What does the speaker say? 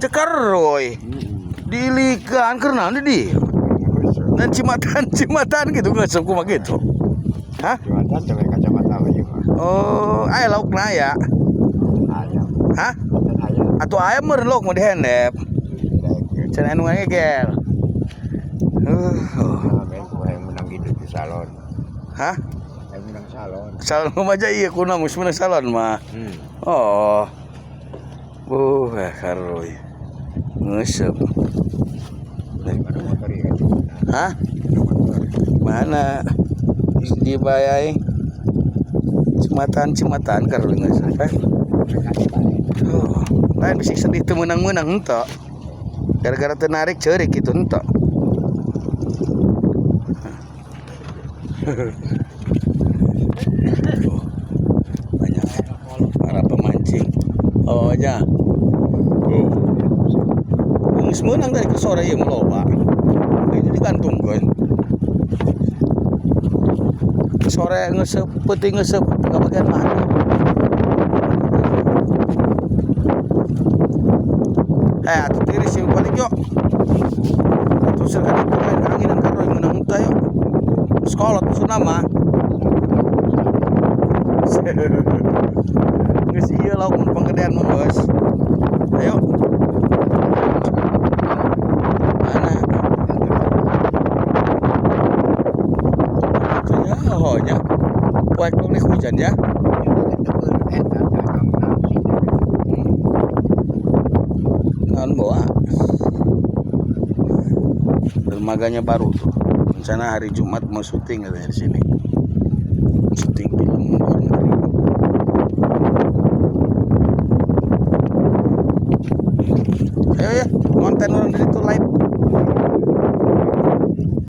Cekaroy. Dilikan karena di dia. Dan cimatan cimatan gitu nggak kumaha gitu. Hah? Cimatan sampai kacamata lagi mah. Oh, aya laukna aya. Ayam. Hah? Dan ayam. Atuh aya meureun lauk mah dihendep. Can anu ngegel. Nah, yang menang gitu di salon. Hah? Yang menang salon. Salon mah aja iya kuna mus menang salon mah. Oh. Karoy. Ngesep. Mana motor ya? Hah? Mana? Di bayai. Cimatan-cimatan karoy ngesep. Eh? Oh, lain bisik sedih teu meunang-meunang henteu. Gara-gara teu narik ceurik kitu henteu. Oh, banyak para pemancing. Oh aja. Oh. Geus meunang tadi ke sore ieu mah loba. Ini digantungkeun. Sore ngesep, peuting ngesep ka bagian mana? Atuh tiris sih balik yuk. Atuh ser ka ditu lain kaanginan karoy meunang teh yuk. Sekolah tuh nama. Geus ieu lauk mun panggedean mah, Bos. Ayo. Mana? Ya, oh nya. Poek dong nih hujan ya. Naon bawa? Dermaganya baru tuh. Rencana hari Jumat mau syuting katanya di sini. Syuting film luar negeri. Ayo ya, konten orang dari itu live.